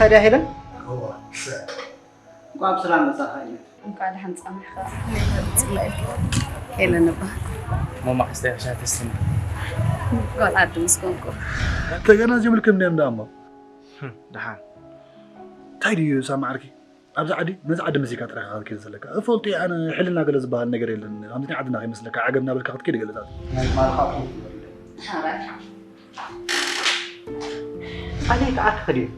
ታዲያ ሄለን? እዋ፣ ሰ- እንኳዕ ብሰላም መጻኻ እዩ። እንኳዕ ደሓን ጸናሕካ። ጽላይካ። ሄለን እባ። ሞማ ክስታይ ሻ ተስኒ። ጓል ዓዲ ምስ ኮንኩ። ተገናዚምልኩም እንዲዮም ደኣ እሞ። ህም፣ ደሓን። እንታይ ድዩ ሳማ ዓርኪ? ኣብዚ ዓዲ፣ ነዚ ዓዲ መሲልካ ጥራይ ኢኻ ክትከይድ ዘለካ። እፈልጦ እየ ኣነ፣ ሕልና ገለ ዝበሃል ነገር የለን። ከምዚ ናይ ዓድና ከይመስለካ፣ ዓገብ እናበልካ ክትከይድ ገለታት። ናይ ትማልኻ እኮ ትበል። ሓራይ። ኣደይ ከኣ ትኸድ እዩ።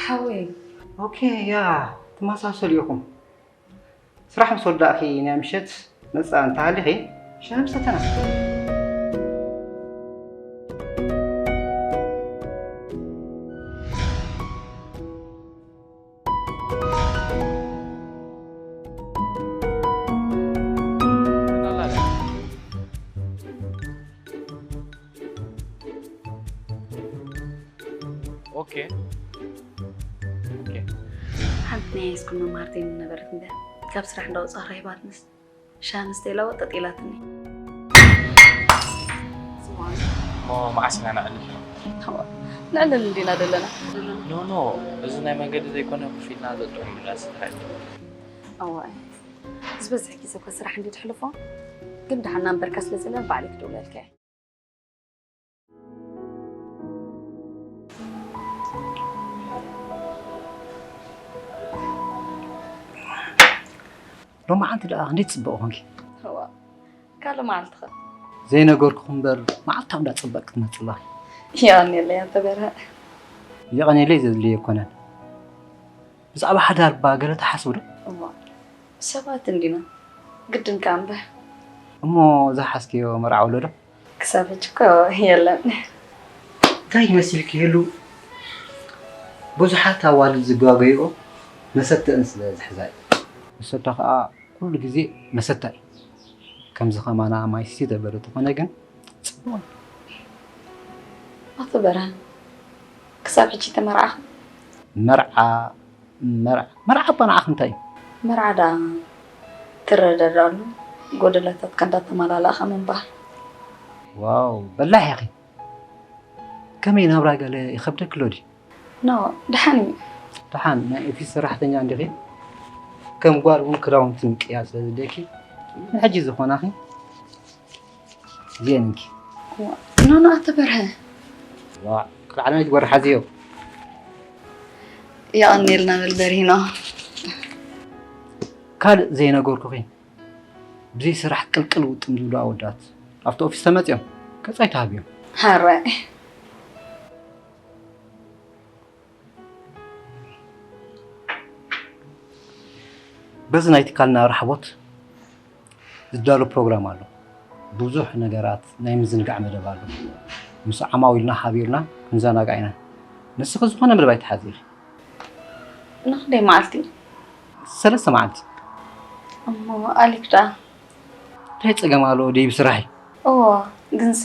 ሓወይ። ኦኬ፣ ያ፣ ትመሳሰሉ ኢኹም። ስራሕ ምስ ወዳእኪ ናይ ምሸት መጻ እንተሃሊኺ፣ ሻሂ ምሰተና። ኦኬ። ኦኬ። ሓንቲ ናይ ሃይስኩል መማህርተይ ነበረት እምበር፣ ካብ ስራሕ እንዳወጻኹ ረኺባትንስ፣ ሻሂ ንስተ ኢላ ወጠጥ ኢላትኒ። እሞ መዓስ ኢና ነዕልል? እዋ፣ ነዕልል እንዲና ዘለና። ኖ፣ ኖ፣ እዚ ናይ መንገዲ ዘይኮነ፣ ኮፍ ኢልና ዘጥዑም ምላስ ጥራይ። እዋይ፣ ዝበዝሕ ግዜ እኮ ስራሕ እንዲ ትሕልፎ፣ ግን ደሓን ናምበርካ ስለ ዘለን ባዕለይ ክድውለልካ እየ። ሎማዓንቲ ደኣ ክንደይ ትጽብቒ ኮንኪ? እዋ፣ ካልእ መዓልቲ ኸ? ዘይነገርኩኺ እምበር፣ መዓልታዊ እንዳጸበቕኪ ትመጽእ ኣለኺ። የቐንየለይ ኣቶ በርሀ። የቐንየለይ ዘድልዮ ኣይኮነን። ብዛዕባ ሓዳር እባ ገለ ትሓስቢ ዶ? እሞ ሰባት እንዲና፣ ግድን ከኣ እምበር። እሞ ዝሓዝክዮ መርዓ ኣሎ ዶ? ክሳብ ሕጂ እኮ የለን። እንታይ ይመስልኪ ህሉ? ብዙሓት ኣዋልድ ዝጋገይኦ መሰተአን ስለ ዝሕዛ እዩ። መሰታ ከኣ ኩሉ ግዜ መሰታ እዩ። ከምዚ ከማና ማይ ሲሲ ተበለ ተኾነ ግን ጽቡቕ እዩ። ኣቶ በርሀ፣ ክሳብ ሕጂ ተመርዓኹም? መርዓ፣ መርዓ፣ መርዓ እባ ንዓኺ እንታይ እዩ? መርዓ ደኣ ትረዳድኣሉ፣ ጎደላታትካ እንዳተመላላእኻ ምንባር። ዋው፣ በላሕ ኢኺ። ከመይ ናብራ ገለ ይኸብደኪ ኣሎ ድዩ? ኖ፣ ደሓን እዩ። ደሓን፣ ናይ ኦፊስ ሰራሕተኛ እንዲኺ? ከም ጓል እውን ክዳውንቲ ምቅያር ስለ ዘድልየኪ፣ ንሕጂ ዝኾናኺ እዚኤን እንኪ። ዋ፣ ኖ፣ ኖ፣ ኣቶ በርሀ። ዋ፣ ክልዓለመይ ትጎርሓ እዚዮ። የቐንየልና በል በርሂኖ። ካልእ ዘይነገርኩኺ፣ ብዘይ ስራሕ ቅልቅል ውጥም ዝብሉ ኣወዳት ኣብቲ ኦፊስ ተመጺኦም፣ ገጻይ ተሃብዮም። ሃራይ። በዚ ናይ ትካልና ራሕቦት ዝዳሎ ፕሮግራም ኣሎ። ብዙሕ ነገራት ናይ ምዝንጋዕ መደብ ኣሎ። ምስ ዓማዊልና ሓቢርና ክንዘናጋዕ ኢና። ንስኺ ዝኾነ መደብ ኣይትሓዚ ኢኺ። ንኽንደይ መዓልቲ? ሰለስተ መዓልቲ። እሞ ኣሊክ ደኣ? እንታይ ጸገም ኣለዎ? ደይ ብስራሕ እዩ። እዎ፣ ግንሲ?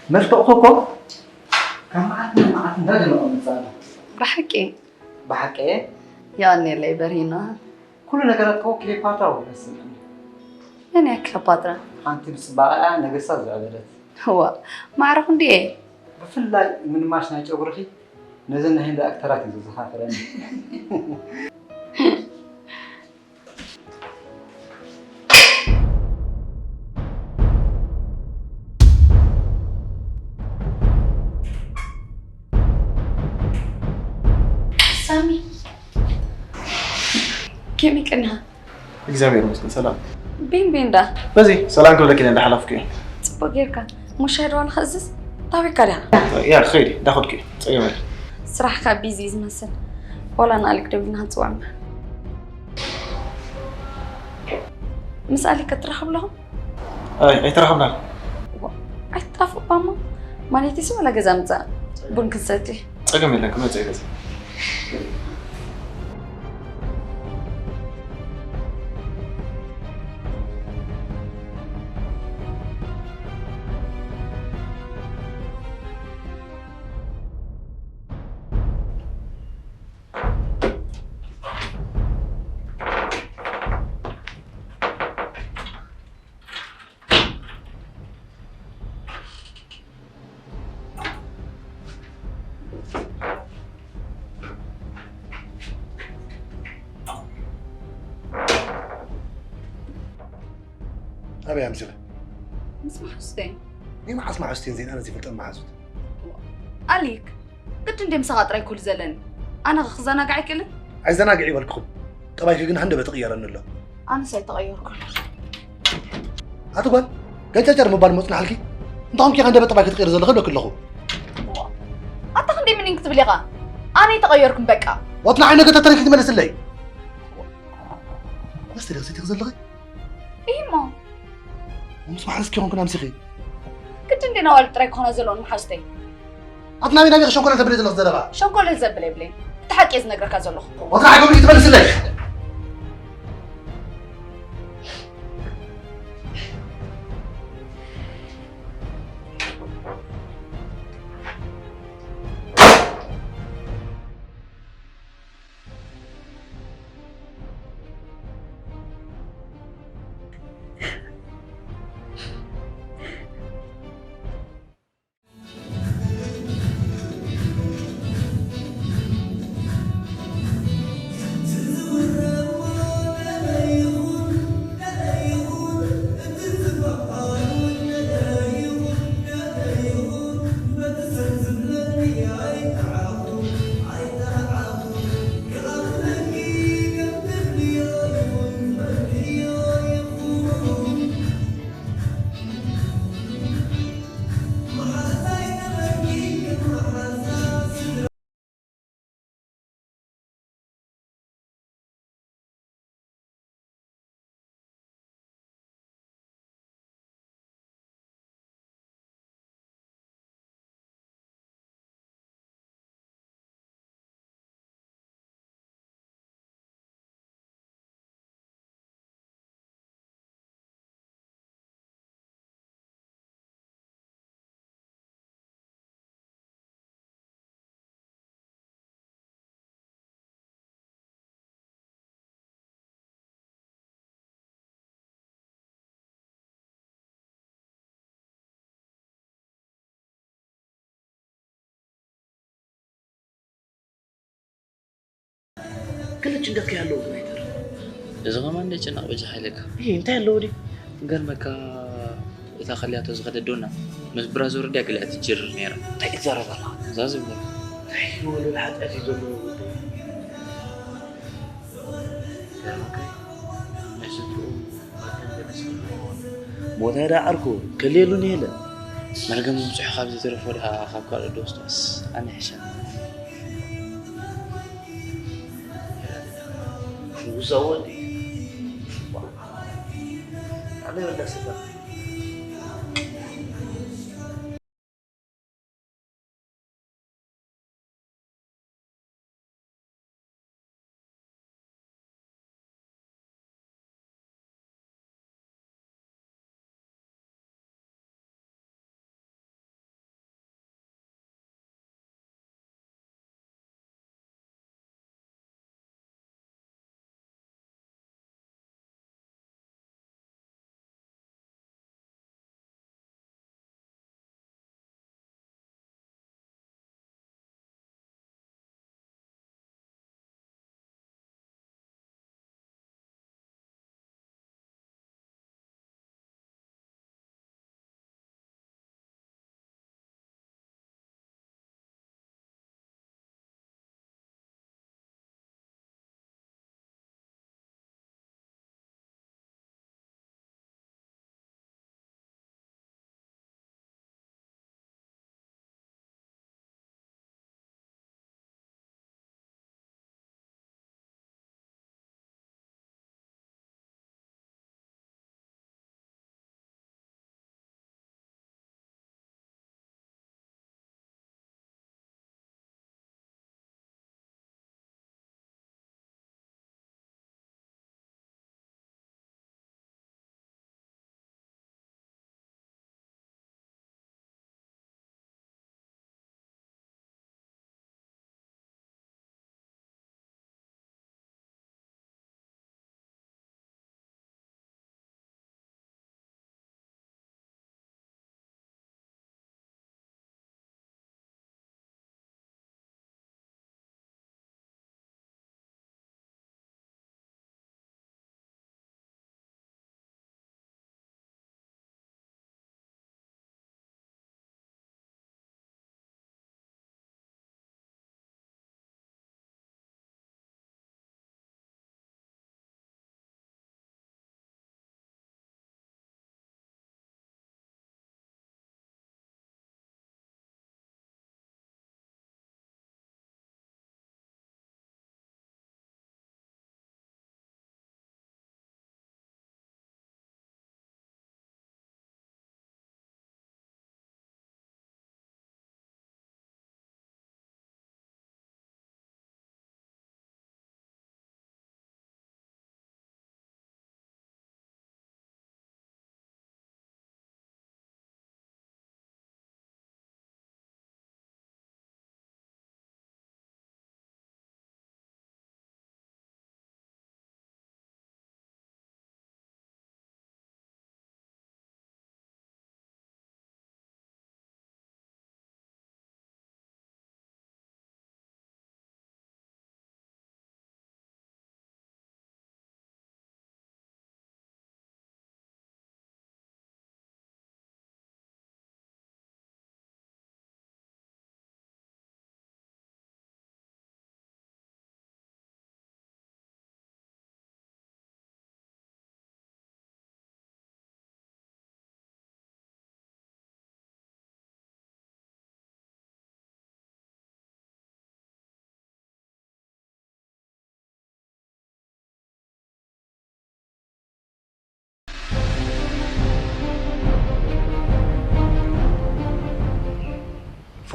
መልክዕኩ እኮ ካብ መዓልቲ ናብ መዓልቲ እንዳደመቐ መፅእ ኣሎ። ብሓቂ? ብሓቂ እየ። የቐንየለይ በሪሂና። ኩሉ ነገራት እኮ ክሊዮፓትራ እኮ ይመስል። መን እያ ክሊዮፓትራ? ሓንቲ ብፅባቐኣ ነገስታት ዝዕበደት። እዋ፣ ማዕረ ክንዲ እየ። ብፍላይ ምንማሽ ናይ ጨጉርኺ ነዘን ናይ ህንዲ ኣክተራት እዩ ዘዘኻኽረኒ። ሳሚ፣ ከመይ ቀኒኻ? እግዚኣብሔር ይመስገን ሰላም። ቤን ቤን ዳ? በዚ ሰላም ክብለኪ ኢለ እንዳሓለፍኩ እየ። ጽቡቅ ጌርካ። ሙሻ ዶ ኣነ ክእዝዝ? ታዊካ ዲኻ? ያ፣ ኸይዲ፣ እንዳኸድኩ እየ። ጸገም የለን። ስራሕካ ቢዚ እዩ ዝመስል። ዋላ ንኣሊክ ደዊልና ክንጽውዕ እምበር። ምስ ኣሊክ ክትራኸቡ ኣለኹም? ኣይ፣ ኣይተራኸብናን። ዋ፣ ኣይትጣፍእ እባ እሞ። ማለተይሲ ዋላ ገዛ ምጻእ ቡን ክንሰቲ። ጸገም የለን፣ ክመጽእ እየ ገዛ። ኣበይ ኣምሲለ? ምስ መሓዙተይ። ናይ መዓስ መሓዙት እየን ዘይን ኣነ ዘይፈልጠን መሓዙት? ኣሊክ፣ ግድን ድየ ምሳኻ ጥራይ ክህሉ ዘለኒ? ኣነ ኸ ክዘናጋዕ ኣይክእልን? ኣይዘናግዕ ይበልክኹም። ጠባይኪ ግን ሃንደበት ይቕየረኒ ኣሎ። ኣነስ ኣይተቐየርኩን። ኣቲ ጓል፣ ገጨጨር ምባል መጽናሕልኪ? እንታኹም ኬኻ ሃንደበት ጠባይ ክትቕይሪ ዘለኺ እብለኪ ኣለኹ። ኣታ ክንደይ ምኒን ክትብል ኢኻ? ኣነ ኣይተቐየርኩን በቃ። ዋት ንዓይ ነገ ተተረኪ ትመልስለይ። መስተ ዶ ሰቲኺ ዘለኺ? እሞ ምስ መሓዝኪ ኮንኩን ኣምሲኺ። ግድን ድየን ኣዋልድ ጥራይ ክኾና ዘለወን መሓዙተይ? ኣቲ ናበይ ናበይ ሸንኮለል ተብሊ ዘለኺ ዘረባ? ሸንኮለል ዘብል የብለይን። እቲ ሓቂ እየ ዝነግረካ ዘለኹ። ወትራ ሓቂ ትመልስለይ። ክልች እንደት ያለው ግን አይተር እዚ ኸማን እንደ ጭናቕ በጃ ሓይለካ። ይህ እንታይ ያለው ወዲህ? ገርመካ እታ ከልያቶ ዝኸደት ዶና ምስ ብራዘሩ ድያ ገሊኣ ትጅርር ነይራ። እንታይ ትዛረብ ኣለኻ? እዛ ዝብለካ። እንታይ ዝበሉ ሓጢኣት እዩ ዘለዎ ወዲ? ገርመካ እዩ። ናይ ስድርኡ መርገም ገለ ስለ ዝኾነ። ቦታ ዳ ዓርኩ ከልየሉ ነየለ። መርገም ምብፅሑ ካብ ዝተረፎ ድኣ ካብ ካልእ ዶ ወስዶስ ኣነ ይሕሸኒ። ንጉሳ ወዲ። ኣነ ወዳ ስጋ።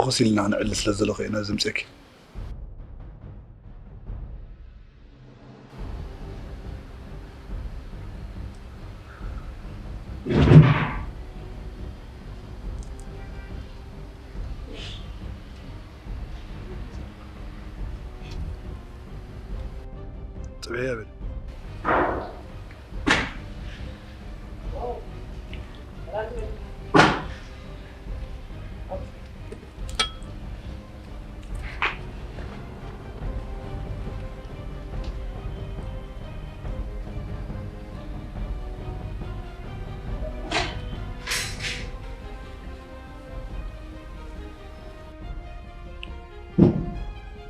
ኮስ ኢልና ንዕሊ ስለ ዘለኹ እየ ነዚ ምጽእኪ። ጽበያ በል።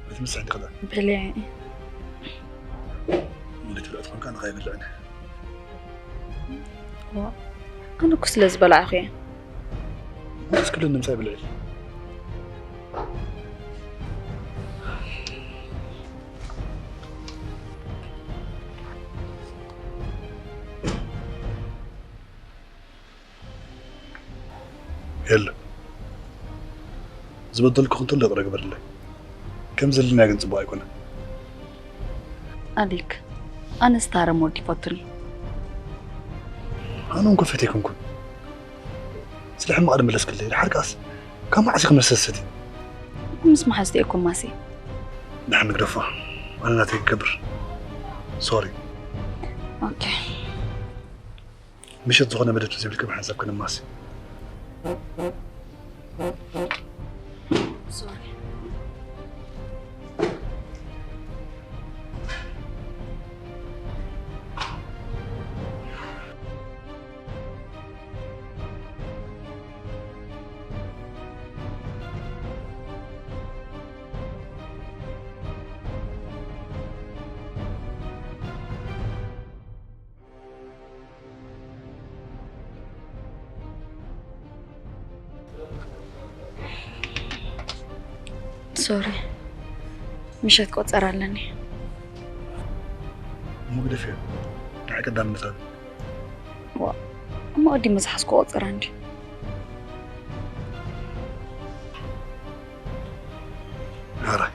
በቲ ምሳሕ እንዲ ኸዳ። በሊዐ። ሙሉ ትብልዕ ትኾንካ ንኻ ይበልዕን። ዋ፣ ኣነ እኮ ስለ ዝበላዕኹ እየ። ሙሉስ ክሉ ንምሳይ ብልዕል። የለ። ዝበደልኩ ክንትሎ ይቕረ ግበርለይ። ከም ዘለና ግን ጽቡቕ ኣይኮነን። ኣሊክ፣ ኣነ ስታረም ወዲ ይፈቱኒ። ኣነ እውን ክፈት ኣይኮንኩን። ስለ ሕማቕ ድመለስክለይ፣ ድሓር ከኣስ ካብ መዓስ ኢኹም መሰሰቲ? ምስ መሓዝቲ እኮ ማሲ። ንሓን ንግደፎ። ኣነ ናተይ ክገብር። ሶሪ። ኦኬ። ምሸት ዝኾነ መደብ ተዘይብልክም ሓንሳብ ክንማሲ። ሶሪ። ሶሪ፣ ምሸት ቆጸራ ኣለኒ። እሞ ግደፍዮ፣ ንዓይ ቀዳምነት ሃቢ። ዋ፣ እሞ ቅድም ዝሓዝኩ ቆጸራ እንዲ። ሕራይ።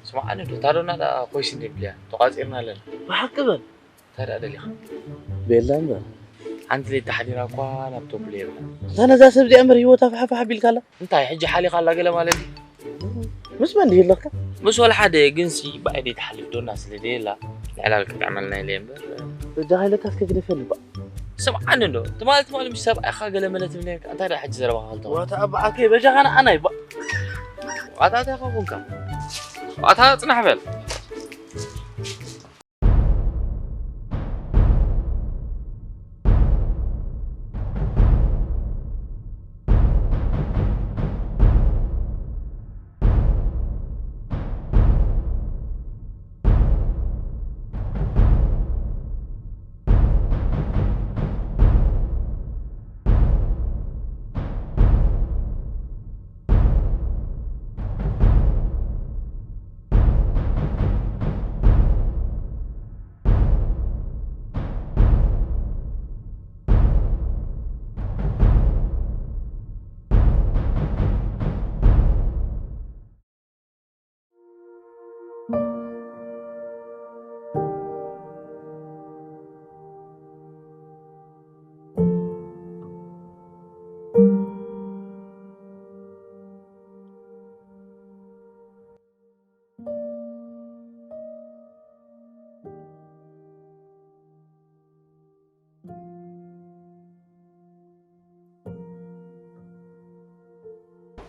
ስምዓኒ ዶ፣ እታ ዶና ደኣ ኮይስ እንድብልያ፣ ተቋጺርና ኣለና። ብሓቂ በል። እንታይ ደኣ ደሊኻ? ቤላ እምበር። ሓንቲ ለይቲ ሓዲራ እኳ ናብ ቶፕ የብላን። እታ ነዛ ሰብ እዚኣ እምበር ህይወታ ፋሕፋሕ ኣቢልካላ? እንታይ፣ ሕጂ ሓሊኻላ ገለ ማለት እዩ? ምስ መን ድዩ ኣለካ? ምስ ወላ ሓደ፣ ግንሲ ብኣይ ደይትሓልፍ ዶና ስለ ደየላ፣ ንዕላል ክትጥዕመልና ኢለ እምበር። በጃኻ ኢለካ እስከ ግደፈኒ ባ። ስምዓኒ እንዶ፣ ትማሊ ትማሊ ምስ ሰብኣይኻ ገለ መለ ትብል ነርካ፣ እንታይ ደኣ ሕጂ ዘረባኻ ክልተ ዋታ ኣባዓከይ፣ በጃኻ ንዓና ይባ። ዋታ እንታይ ከኹንካ? ዋታ ጽናሕ በል።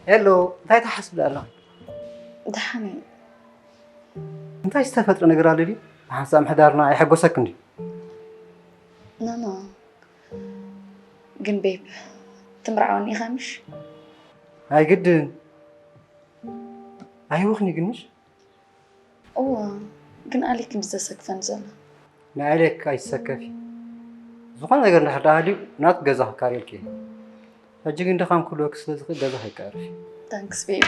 ሄሎ፣ እንታይ ትሓስቢ ኣለኺ? ደሓን እየ። እንታይ ዝተፈጥረ ነገር ኣሎ ድዩ? ብሓንሳብ ምሕዳርና ኣይሐጎሰክን ድዩ? ኖ፣ ኖ። ግን ቤብ፣ ትምርዓወኒ ኢኻ ምሽ? ኣይግድን። ኣይወኽኒ ግን ምሽ? እወ፣ ግን ኣሌክ እንዲ ዘሰክፈኒ ዘሎ። ንኣሌክ ኣይትሰከፊ። ዝኾነ ነገር እንድሕር ደኣ ሃልዩ ናቱ ገዛ ክካርየልኪ እየ። ሕጂ ግን ድኻም ክህልወኪ ስለ ዝኽእል ገዛ ከይትዕርፊ። ታንክስ ቤብ።